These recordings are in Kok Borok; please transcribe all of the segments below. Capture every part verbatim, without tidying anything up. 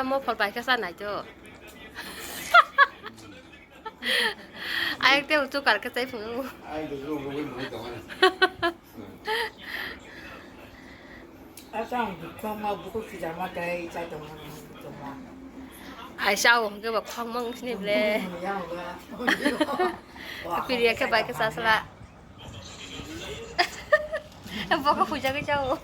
Mo phol bai khe cha nai to. Ayang te uchu kar khe chai phungo. Ai, to rung rung mui tong ani. Asa ang bukhong ma bukhuk sijama tei chai tong ma tong ma. Ai sao hwnkhe bo khongmong sini ble. Yang ba. Piriya khe bai khe chasla. Bokhe huijagwi chao.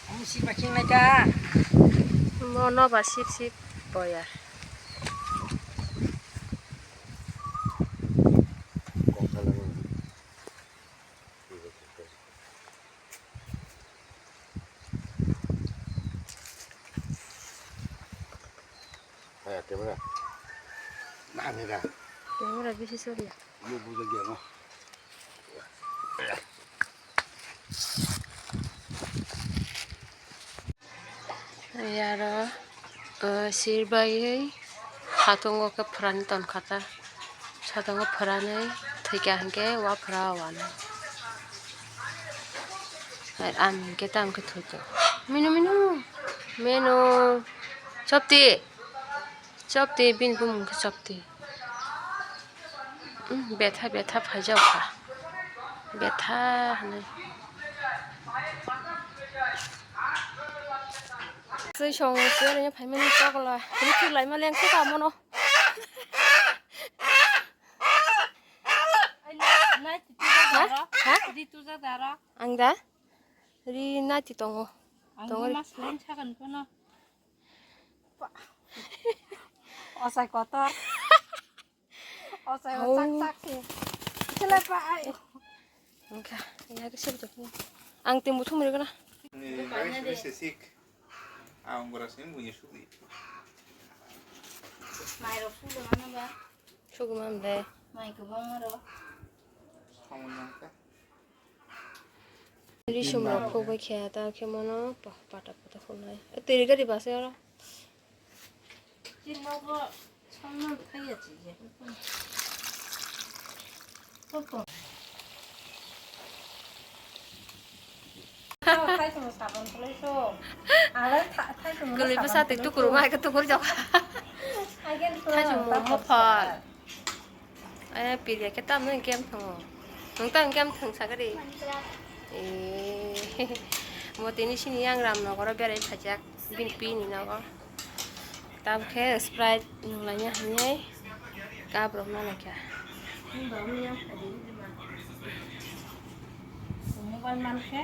Ang sip ba ching lai ta. Mo no ba sip sip boya. Haya, camera. Nah, camera. Camera bisi sori ya. Lu bujo dia no. Yaro, eh, sir bai satungo khe phrani ton kha ta. Satungo phrani thwikha hinkhe wa phra wano. Hai, ani hinkhe tamo khe thwikha. Minu, minu, minu. Chopti. Chopti, bini bumung khe chopti. Umm, betha, betha phaijak kha. Betha hinwi. Twi song twi rwnya phaimani chokla. Rithik laima lengkhe ka mono. Ha? Ha? Ang da? Ri naiti tongo. Ang tongo. Mas lain sakan kono. Osai kotor. Osai. Oh. Chak chak se. Chela pa ai. Engka, ya ke sel jok. Ang timu thum ri kana. Ni, bai sik. Ang gora sim bunya suk di. Mai rok suk de mana ba? Suk man de. Mai ko bang ro. Samon nang ka. Risum rok khogwi khe ta khe mono pa-, pata pata khonai. E, tiri gari bus e oro. Chini nogo songno thaiya chi je. Koko. Thai songno sabon khwlai so. Ala tha-, thai songno. Kwlwi bwsa twi tukurung hai khe tukur jok. Thai songno mophol. Eh, piriya khe tamno game thango. Nwng tamo game thang sakari? Minecraft. Eh, mo tini sini yang ram nogoro berai phaijak, bini pini nogo. Tabukhe Sprite nunglaina hinwi cup rok nalaikha. Mobile mankhe.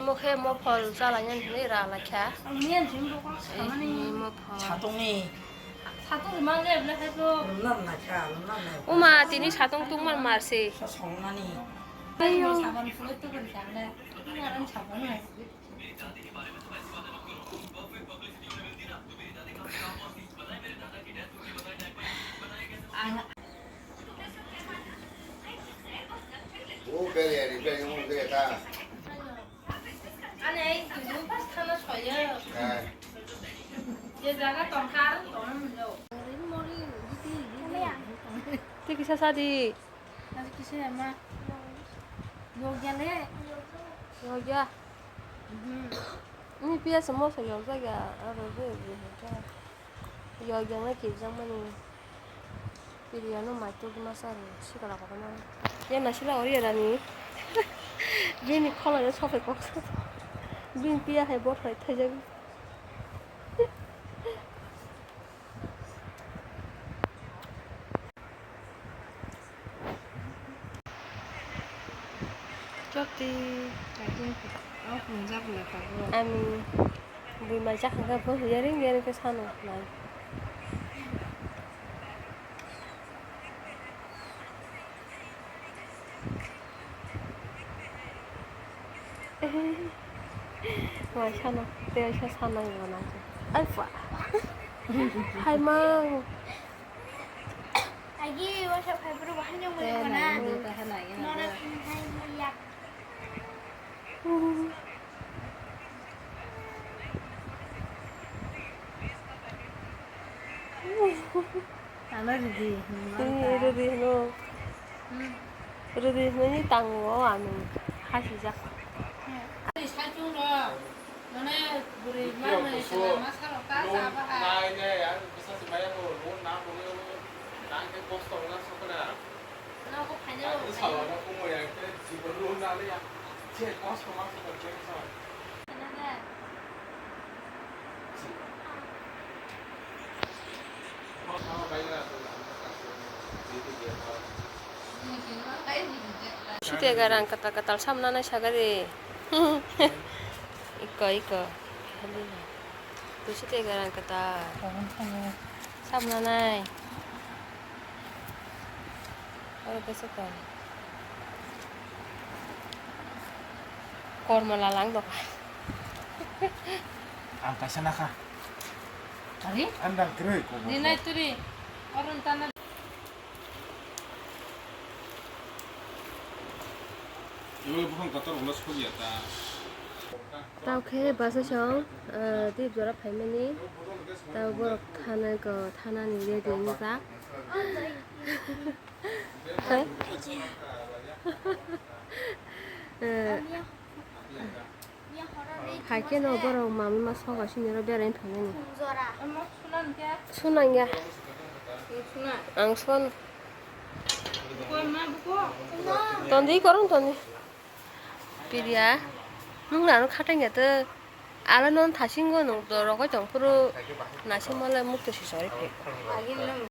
Omo khe mophol chalaina hinwi ra laikha. Ang miyan jim bo kok samani. Eh, mophol. Satungni. Satung rwma le ble hai bo. Rwna naikha, rwna naikha. Oma, tini satung tungma marse. Sa songnani. Ayo. Saban phulo to kan kang le. Ini aran saban hai. Ang O beri ari beri mo beri ta. Ani ai tuju pas thana soyo. Ai. Je jaga tongkha ar tongna mulo. Tei kisa sadi. Tei kisa ma. Yogya le. Yogya. Mhm. Ini piyas mo so yogya aro je je. Yogya na kijang mani. Piriya no mai tugma sa ro sikala ko na. Ya na sila ori ya ni. Bini khola ya sofe kok. Bini piya hai bot hai thai jagi. Choti. Ami bui mai chakha khe bo yaring yaring khe sano nai. Mai sano, tei sa sanai gana. Ai pa. Hai mang. Agi, wasa phai bro bahai nyong mo gana. Nora hai mo yak. Ano rwdi hinwi mani ta. Rwdi hino. Hmm. Rwdi hinwi tango ani hasijak. Ani saichung rok, mane bwrwi manwi chwla masa rok ta cha bahai. Nai nai, ang bwsa se maya ko, lo na ko, nang ke kosto wngna sokra. Nogo phaina rok. Sala na ko mo ya ke, jibon lo na le ya. Che kosto ma sokra che sa. Site garang kata katal samna nai sagari. Iko, iko. Site garang kata. Samna nai. Oro bwswk tong. Kormo lalang dok. Ang kaisa nakha. Ari? Ang dang kwrwi kobo. Dinai turi. Oron tana. Ibo buphang kotor ulo sokya ta. Tao khe basa song, ah, tei jora phaimani. Tao borok thana ko, thanani ready wngkha. Eh, hai khe no borok mami ma soga sini ro berai thangnani. Sunang ya. Ang son. Tondi korong tondi. Piriya, nung nano khatang ya to. Ala non thasingo nung to rokoi tong phuru naising mole mukto si sori phe.